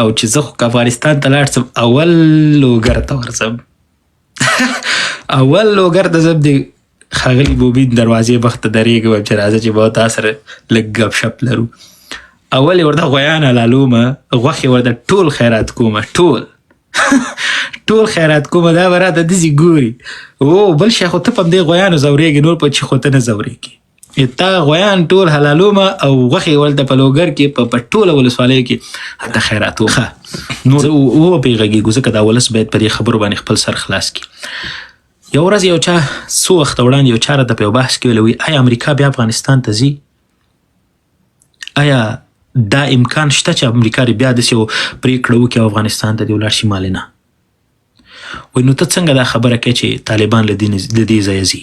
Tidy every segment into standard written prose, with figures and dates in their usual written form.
او چې زه خو که افغانستان ته لاړ سم، اول لوګر ته ورځم، اول لوګر ته ځم، د ښاغلي مومین دروازې مخ ته درېږم چې راځه چې ما تا سره لږ ګپ شپ لرو. اول یې ورته غویان حلالومه، غوښې ورته ټول خیرات کومه، ټول ټول خیرات کومه. دا به راته داسې ګوري، او بل شی خو ته په همدې غویانو ځورېږې، نور په چې خو ته نه ځورېږې. تا غویان ټول حلالومه او غوښې ورته په لوګر کې په ټوله ولسوالۍ کې هلته خیرات وکړه. نور و پرې غږېږو، ځکه دا ولس باید په دې خبرو باندې خپل سر خلاص کړي. یو ورځ یو چا څو وخته وړاندې یو چا راته په یو بحث کې ویل، وایي آیا امریکا بیا افغانستان ته ځي؟ آیا دا امکان شته چې امریکا دې بیا داسې یو پرېکړه وکړي او افغانستان ته دې ولاړ شي؟ مالې نه. وایي نو ته څنګه دا خبره کوې چې طالبان له دې ځایه ځي؟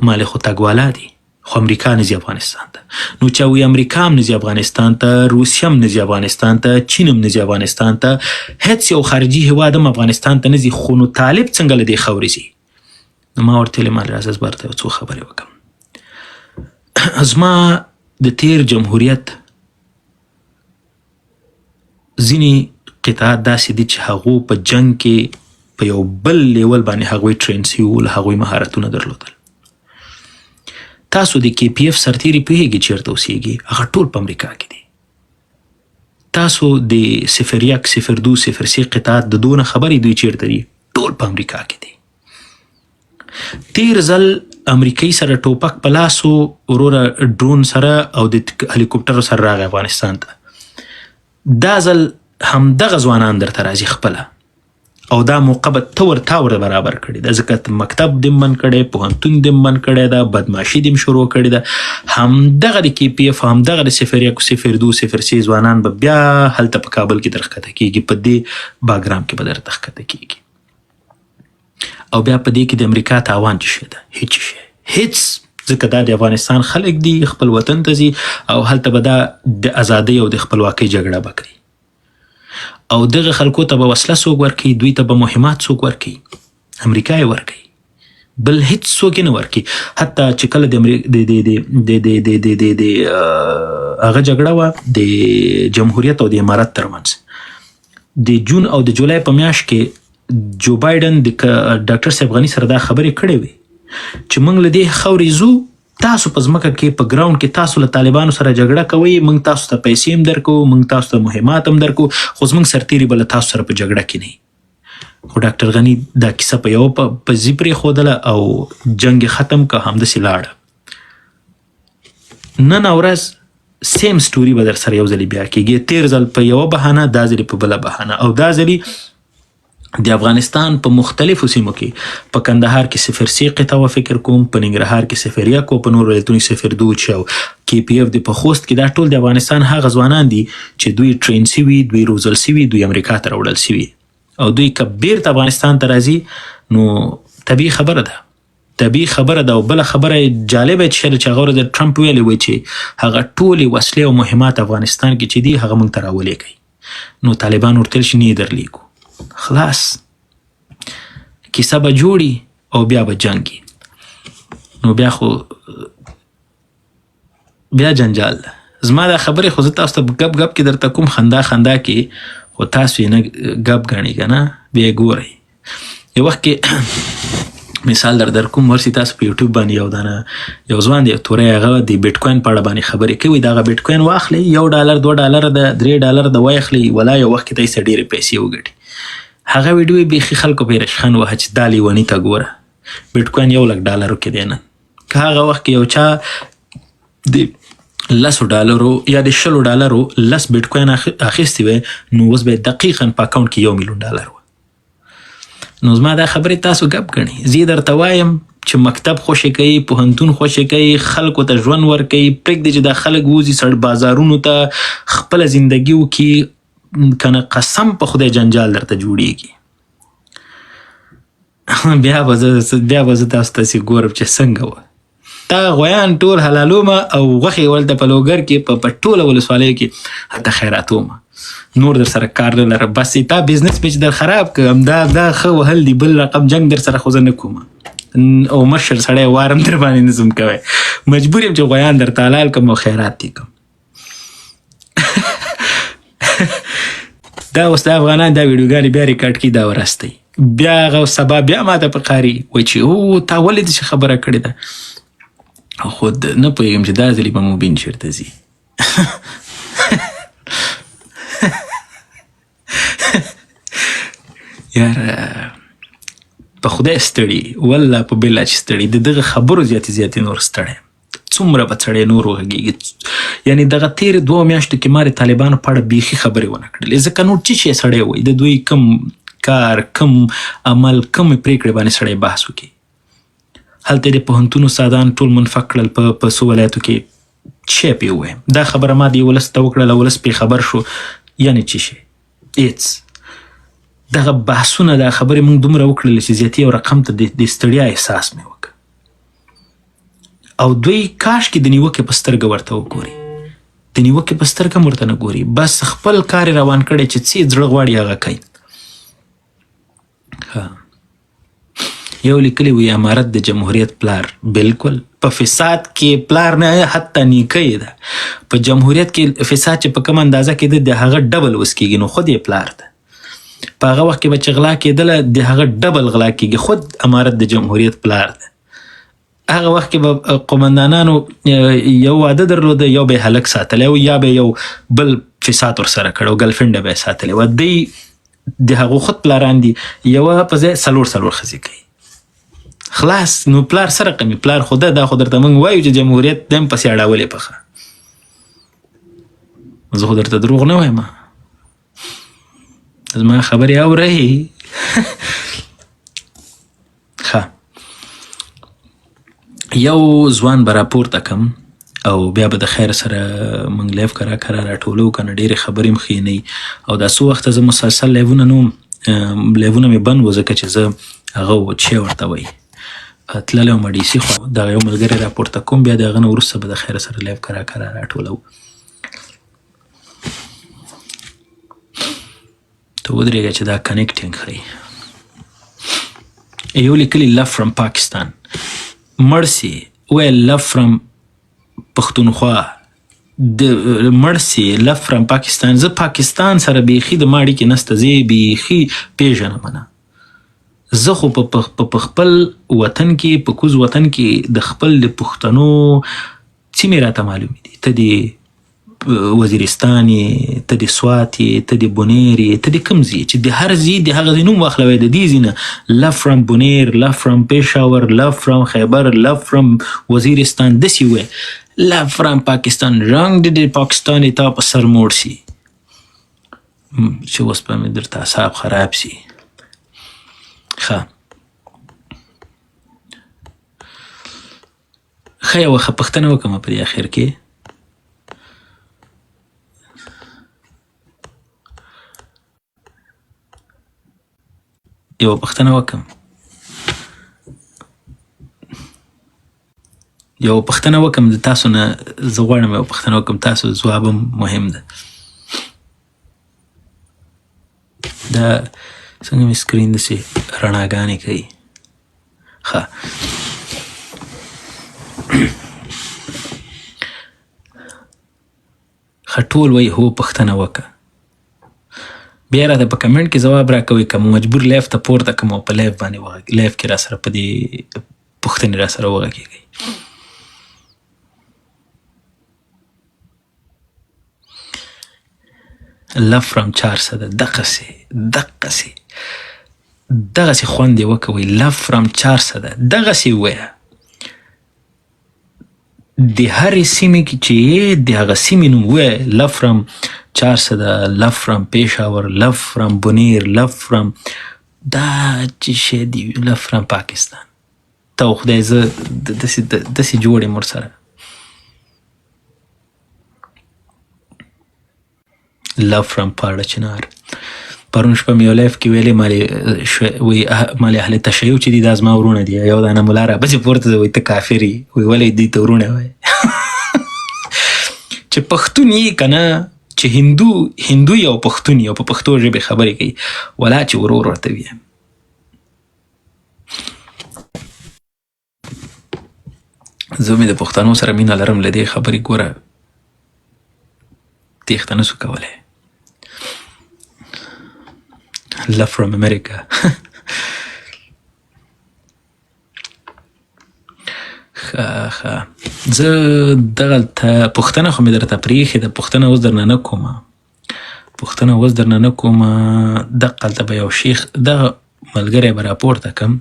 مالې خو تګوالا دي، خو امریکا نه ځي افغانستان ته. نو چا وی امریکا هم نه ځي افغانستان ته، روسیه هم نه ځي افغانستان ته، چین هم نه ځي افغانستان ته، هیڅ یو خارجي هیواد هم افغانستان ته نه ځي، خو نو طالب څنګه له دې خاورې ځي؟ نو ما ورته ویل، مال راځه زه به درته یو څو خبرې وکړم. زما د تیر جمهوریت ځینې قطعات داسې دي چې هغو په جنګ کې په یو بل لیول باندې هغوی ټرین سوي وو، له هغوی مهارتونه درلودل. تاسو د کی پی اف سرتیري پوهیږئ چیرته اوسیږي؟ هغه ټول په امریکا کې دي. تاسو د 01، 02، 03 قطعات د دونه خبرې دوی چیرته دي؟ ټول په امریکا کې دي. تیر ځل امریکایي سره ټوپک په لاس وروره، ډرون سره او د هلیکوپټر سره راغی افغانستان ته. دا ځل همدغه ځوانان درته راځي خپله، او دا موقع به ته ور تا ور برابر کړې ده، ځکه مکتب دې بند کړی، پوهنتون دې بند کړی ده، بدمعاشي دې شروع کړې ده. همدغه د کی پی اف، همدغه د 01، 02، 03 ځوانان به بیا هلته په کابل کې درښکته کېږي، په دې باګرام کې به درته ښکته کېږي. او بیا په دې کې د امریکا تاوان څه شی ده؟ هیڅ شی، هیڅ. ځکه دا د افغانستان خلک دي، خپل وطن ته ځي او هلته به دا د ازادۍ او د خپلواکۍ جګړه به کوي، او دغه خلکو ته به وسله څوک ورکوي؟ دوی ته به مهمات څوک ورکوي؟ امریکا یې ورکوي، بل هیڅ څوک یې نه ورکوي. حتی چې کله د د د د د د د د د د هغه جګړه وه د جمهوریت او د امارت ترمنځ، د جون او د جولای په میاشت کې، جو بایډن د ډاکټر صاحب غني سره دا خبرې کړې وې چې موږ له دې خاورې ځو، تاسو په ځمکه کې په ګراوند کې تاسو له طالبانو سره جګړه کوئ، موږ تاسو ته پیسې هم درکو، موږ تاسو ته مهمات هم درکو، خو زموږ سرتیري به له تاسو سره په جګړه کې نه. خو ډاکټر غني دا کیسه په یو په ځي پرېښودله او جنګ ختم که، همداسې لاړه. نن ورځ same story به در سره یو ځلې بیا کېږي. تیر ځل په یوه بهانه، دا ځلې په بله بهانه، او دا ځلې د افغانستان په مختلفو سیمو کې، په کندهار کې 03 قطعه وه فکر کوم، په ننګرهار کې 01 او په نورو ولایتونو کې 02 چې او کی پی اف د په خوست کې، دا ټول د افغانستان هغه ځوانان دي چې دوی train سوي، دوی روزل سوي، دوی امریکا ته راوړل سوي، او دوی که بیرته افغانستان ته راځي نو طبیعي خبره ده، طبیعي خبره ده. او بله خبره جالبه چې چې هغه ورځ ټرمپ ویلي وی چې هغه ټولې وسلې او مهمات افغانستان کې چې دي هغه مونږ ته راولېږئ، نو طالبان ورته ویل چې نه یې درلېږو. خلاص کیسه به جوړي او بیا به جنګي، نو بیا خو بیا جنجال ده. زما دا خبرې خو زه تاسو ته ګپ ګپ کې درته کوم، خندا خندا کې، خو تاسو یې نه ګپ ګڼئ که نه، بیا یې ګورئ. یو وخت کې مثال در کوم، ورسي تاسو په یوټیوب باندې یو دانه یو ځوان دی توری، هغه د بیټ کوین په اړه باندې خبرې کوي. دغه بیټ کوین واخلئ، $1، $2 ده، $3 ده، واخلئ، ولا یو وخت کې تاسو ډېرې پیسې وګټي. هغه ویډیو یې بیخي خلکو پرې رشخند وهه چې دا لیوني ته ګوره، بیټ کوین $100,000 کې دی نن. که هغه وخت کې یو چا د 10 ډالرو یا د 20 ډالرو 10 بیټ کوین اخیستي وای، نو اوس به دقیقا په اکاونټ کې $1 میلیون و. نو زما دا خبرې تاسو ګپ ګڼئ، زه درته وایم چې مکتب خوشې کوي، پوهنتون خوشې کوي، خلکو ته ژوند ورکوي، پرېږدي چې دا خلک ووځي سړ بازارونو ته، خپله زندګي وکړي، کنه قسم په خدای جنجال درته جوړیږي. بیا به زه تاسو ته ګورم چې څنګه وه. تا غویان ټول حلالومه او غوښې ولته په لوګر کې په ټوله ولسوالۍ کې هلته خیراتومه، نور در سره کار نه لرم. بس تا business مې چې در خراب که، همدا دا ښه وهل دي، بل رقم جنګ در سره خو زه نه کوم، او مشر سړی وارم در باندې نه ځم کوی، مجبور یم چې غویان درته حلال کړم او خیرات یې کړم. دا اوس د افغانان دا ویډیوګانې بیا ریکارډ کی، دا ورستي بیا هغه سبا بیا ماته په قاری وای چې او تا ولې داسې خبره کړې ده. خو نه پوهېږم چې دا ځلې به مبین چېرته ځي. یار په خدای ستړي، والله په بلا چې ستړي، د دغه خبرو زیاتې زیاتې نور ستړی. څومره به سړی نور وغږېږي؟ یعنی دغه تېرې 2 میاشتو کې ما د طالبانو په اړه بیخي خبرې ونه کړلې، ځکه نور څه شی سړی وایي؟ د دوی کم کار، کم عمل، کم پرېکړې باندې سړی بحث وکړي؟ هلته د پوهنتون استادان ټول منفک کړل په څو ولایتو کې. چه پې ووایم؟ دا خبره ما د ولس ته وکړله، ولس پې خبر شو. یعنی چی شی؟ هیڅ. دغه بحثونه، دا خبرې موږ دومره وکړل چې زیاتې یو رقم ته د ستړیا احساس مې وکړ. او دوی کاش کې د نیوکې په سترګه ورته وګوري، د نیوکې په سترګه هم ورته نه ګوري، بس خپل کار یې روان کړی چې څه زړه غواړي هغه کوي. ښه، یو لیکلی وي امارت د جمهوریت پلار. بالکل، په فساد کې پلار نه، حتی نیکه یې ده. په جمهوریت کې فساد چې په کوم اندازه کې ده، د هغه ډبل اوس کېږي، نو خود یې پلار ده. په هغه وخت کې به چې غلا کېدله، د هغه ډبل غلا کېږي. خود امارت د جمهوریت پلار ده. هغه وخت کې به قومندانانو یو واده درلوده، یو به هلک ساتلی او یا به یو بل فساد ورسره کړی او ګرلفرینډ به یې ساتلی وه. دی د هغو خود پلاران دي، یوه په ځای څلور څلور ښځې کوي. خلاص، نو پلار سره قوي پلار خو ده. دا خو درته موږ وایو چې جمهوریت دم پسې اړولې پخه. زه خو درته دروغ نه وایم، زما خبرې اورئ. ښه، یو ځوان به راپورته کم او بیا به د خیر سره موږ live کرا کرا راټولو، کنه ډېرې خبرې هم ښې نه. او دا څو وخته زه مسلسل live ونه نوم live ونه مې بند و، ځکه چې زه هغه و چې ورته وایي تللی وم ډي سي. خو دغه یو ملګری راپورته کوم، بیا د هغه نه وروسته به د خیر سره live کرا کرا راټولو. ته ودرېږه چې دا connecting ښیي. یو لیکلی love from Pakistan. مړ وی، love from Pakhtunkhwa. د مړ سي، love from Pakistan. زه پاکستان سره بیخي د ما اړیکې نسته، زه یې بیخي پیژنم نه. زه خو په خپل وطن کې، په کوز وطن کې د خپل د پښتنو سیمې راته معلومې دي. ته د وزیرستان یې، ته د سوات یې، ته د بونیر یې، ته د کوم ځای، چې د هر ځای د هغه ځای نوم واخله، وایي د دې ځای نه love from Buner, love from Peshawar, love from Khyber, love from Waziristan، داسې ووایه. love from Pakistan، رنګ د پاکستان تا په سر موړ سي چې اوس به مې درته اعصاب خراب سي. ښه ښه، یوه ښه پوښتنه وکړم په دې اخر کې. یوه پوښتنه وکړم، یوه پوښتنه وکړم د تاسو نه. زه غواړم یوه پوښتنه وکړم، تاسو ځواب هم مهم ده. دا څنګه مې screen داسې رڼاګانې کوي؟ ښه ښه، ټول وایي هو، پوښتنه وکړه. بیا راته په کمنټ کې ځواب راکوئ، که مو مجبور live ته پورته کړم او په live باندې live کې را سره په دې پوښتنې را سره وغږېږئ. love from 400. دقسې دقسې دغسې خوند یې وکوئ. love from 400، دغسې ووایه. د هرې سیمې کې چې د هغه سیمې نوم ووایه، love from 400, love from Peshawar, love from Buner, love from دا چې شی دی، love from Pakistan. ته خدای زه داسې داسې جوړ یم ورسره. love from Parachinar. پرون شپه مې یو live کې ویلې، مالې وی مالې اهل تشیع چې دي، دا زما وروڼه دي. یو دانه ملا را پسې پورته وایي ته کافر یې. وایي ولې دوی ته وروڼه وایي؟ چې پښتون یې که نه، چې هندو هندو یو پښتون یو په پښتو ژبې خبرې کوي، ولا چې ورور ورته وي. زه مې د پښتنو سره مینه لرم، له دې خبرې ګوره تېښته نه سو کولی. Love from America. ښه ښه، زه دغلته پوښتنه خو مې درته پرېښې ده، پوښتنه اوس درنه نه کومه، پوښتنه اوس درنه نه کومه. دقلته به یو شیخ دغه ملګری به راپورته کم،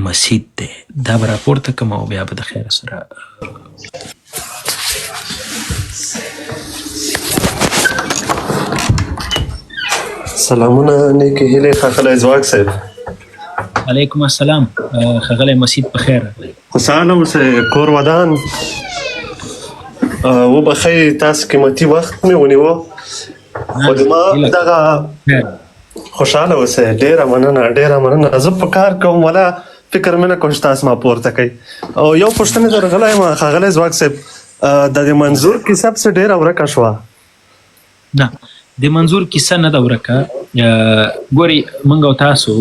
مسید دی، دا به راپورته کم او بیا به د خیره سره. سلامونه، نیکې هیلې، ښاغلی ځواک صاحب. علیکم السلام ښاغلی مسید، په خیر راغلی. خوشحاله اوسئ، کور ودان. وبخښئ، تاسو قیمتي وخت مې ونیو، خو د ما دغه خوشحاله اوسئ. ډیره مننه، ډیره مننه. زه په کار کوم، ولا فکر مې نه کوم چې تاسو ما پورته کوي. او یو پوښتنه درغلی یم ښاغلی ځواک صاحب، د دې منظور کیسه پسې ډیره ورکه شوه. نه، د منظور کیسه نه ده ورکه. ګورئ، موږ او تاسو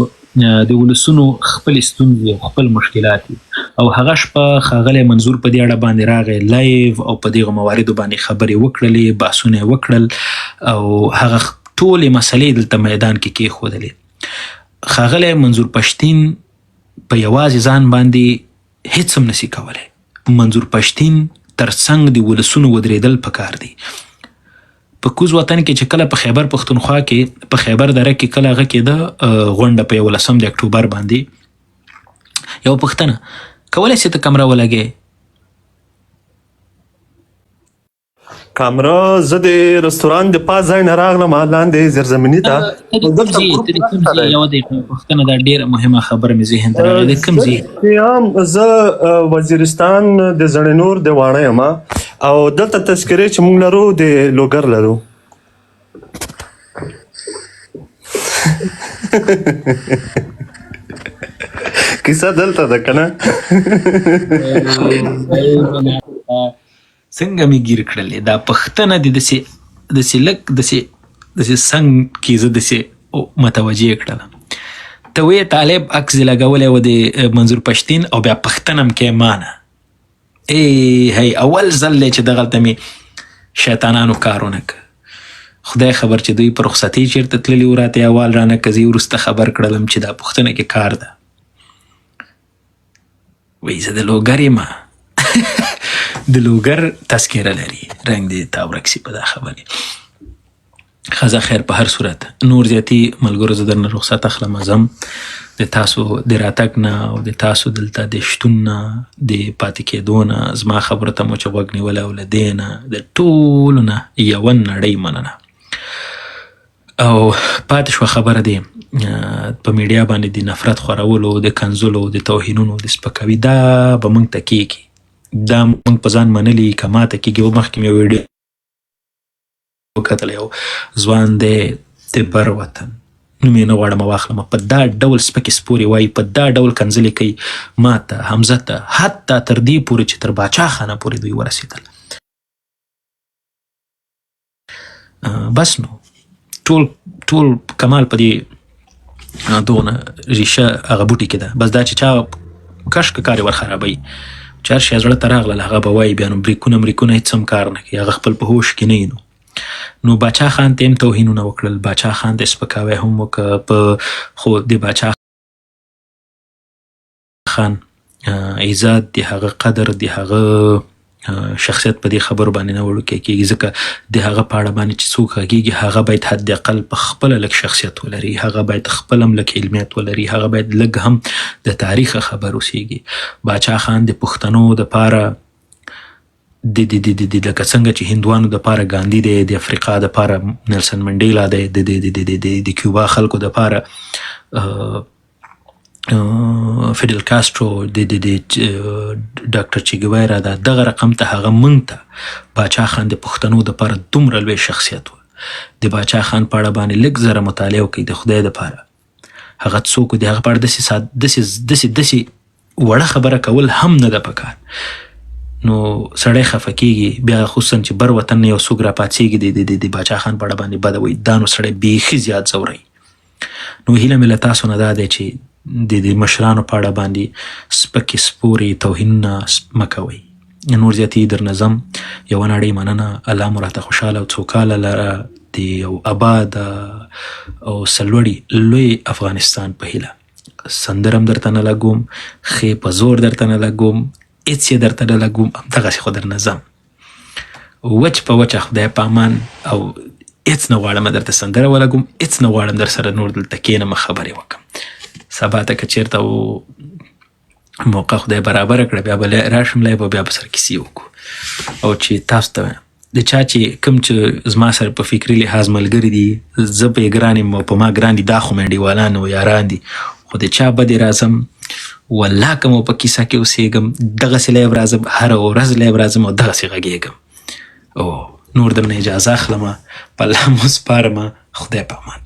د ولسونو خپلې ستونزې او خپل مشکلات دي، او هغه شپه ښاغلی منظور په دې اړه باندې راغی live او په دغه مواردو باندې خبرې وکړلې، بحثونه یې وکړل او هغه ټولې مسلې دلته میدان کې کېښودلې. ښاغلی منظور پښتین په یوازې ځان باندې هیڅ هم نسی کولی. منظور پښتین ترڅنګ د ولسونو ودرېدل پکار دي. په کوز وطن کې چې کله په خیبر پښتونخوا کې په خیبر دره کې کله هغه کېده غونډه په 11 د اکتوبر باندې، یو پوښتنه کولی سې ته کمره ولګې؟ کامره، زه د رستوران د پاس ځای نه راغلم لاندې زیرزمیني ته. ته د کوم ځای؟ ته د کوم ځای؟ یوه دقیقه، پوښتنه دا ډېره مهمه خبره مې ذهن ته راغله، د کوم ځای؟ یم زه وزیرستان د زړې نور د واڼه یم، او دلته تذکرې چې موږ لرو د لوګر لرو. کیسه دلته ده کنه. څنګه مې ګیر کړلې دا پښتنه دې، داسې داسې لږ داسې داسې څنګ کې زه داسې متوجه کړلم. ته وې طالب عکس دې لګولی و د منظور پښتین او بیا پښتنه هم کې مانه. ای هی، اول ځل دی چې دغلته مې شیطانانو کار ونه کړ. خدای خبر چې دوی پر رخصتۍ چېرته تللي وو، راته یې احوال رانه کړ. زه یې وروسته خبر کړلم چې دا پوښتنه کې کار ده. وایي زه د لوګر یم، د لوګر تذکره لري. رنګ دې تا ورک سي په دا خبرې. ښځه خیر، په هر صورت نور زیاتي ملګرو زه درنه رخصت اخلم، ځم. د تاسو د راتګ نه او د تاسو دلته د شتون نه، د پاتې کېدو نه، زما خبرو ته مو چې غوږ نیولی او له دې نه، د ټولو نه یوه نړۍ مننه. او پاتې شوه خبره دی په میډیا باندې د نفرت خورولو، د کنځلو، د توهینونو، د سپکاوي، دا به موږ ته کېږي، دا موږ په ځان منلي که ماته کېږي. او مخکې مې یو ویډیو وکتل، یو ځوان دی د بر وطن، نوم یې نه غواړم واخلم، په دا ډول سپکې سپورې وایي، په دا ډول کنځلې کوي ماته، حمزه ته، حتی تر دې پورې چې تر باچا خانه پورې دوی ورسېدل. بس نو ټول ټول کمال په دې دونه ریشه هغه بوټي کې ده. بس دا چې چا کش که کار یې ور خرابوي، چې هر شی زړه ته راغلل هغه به وایي. بیا نو بریکونه مریکونه هېڅ هم کار نه کوي، هغه خپل په هوش کې نه وي. نو باچا خان ته هم توهینونه وکړل، باچا خان ته سپکاوی هم وکړ په خو د باچا خان عزت، د هغه قدر، د هغه شخصیت په دې خبرو باندې نه وړوکی کېږي، ځکه د هغه په اړه باندې چې څوک غږېږي هغه باید حد اقل په خپله لږ شخصیت ولري، هغه باید خپل هم لږ علمیت ولري، هغه باید لږ هم د تاریخه خبر اوسېږي. باچا خان د پښتنو دپاره د د د د لکه څنګه چې هندوانو دپاره ګاندي دی، د افریقا دپاره نیلسن منډیلا دی، د د د د د د کیوبا خلکو دپاره فیدل کاسترو، د د د ډاکټر چیګویرا دا دغه رقم ته هغه مونږ ته باچا خان د پښتنو دپاره دومره لوی شخصیت و. د باچا خان په اړه باندې لږ ذره مطالعه وکړئ د خدای دپاره، هغه څوک، د هغه په اړه داسې داسې داسې داسې وړه خبره کول هم نه ده پکار. نو سړی خفه کېږي بیا، خصوصا چې بر وطن نه یو څوک راپاڅېږي د د د باچا خان په اړه باندې بده وایي، دا نو سړی بیخي زیات ځوروي. نو هیله مې له تاسو نه دا دی چې د دې مشرانو په اړه باندې سپکې سپورې، توهینونه مه کوئ. نور زیاتي درنه ځم. یوه نړۍ مننه، الله مو راته خوشحاله او څوکاله لره، د یو اباده او سلوړي لوی افغانستان په هیله. سندره هم درته نه لګوم، ښې په زور درته نه لګوم، هېڅ یې درته نه لګوم، همدغسې خو درنه ځم. وچ په وچه خدای پامان او هېڅ نه غواړم درته سندره ولګوم، هېڅ نه غواړم در سره نور دلته کېنم خبرې وکم. سبا ته که چېرته موقع خدای برابره کړه بیا به راشم لایو او بیا به سره کیسې وکړو. او چې تاسو ته د چا چې کوم چې زما سره په فکري لحاظ ملګري دي، زه پرې ګران یم او په ما ګران دي، دا خو مې انډیوالان او یاران دي، خو د چا بدې راځم والله که مو په کیسه کې اوسېږم دغسې live راځم، هره ورځ live راځم او دغسې غږېږم. او نور درنه اجازه اخلم، په الله مو سپارم، خدای په امان.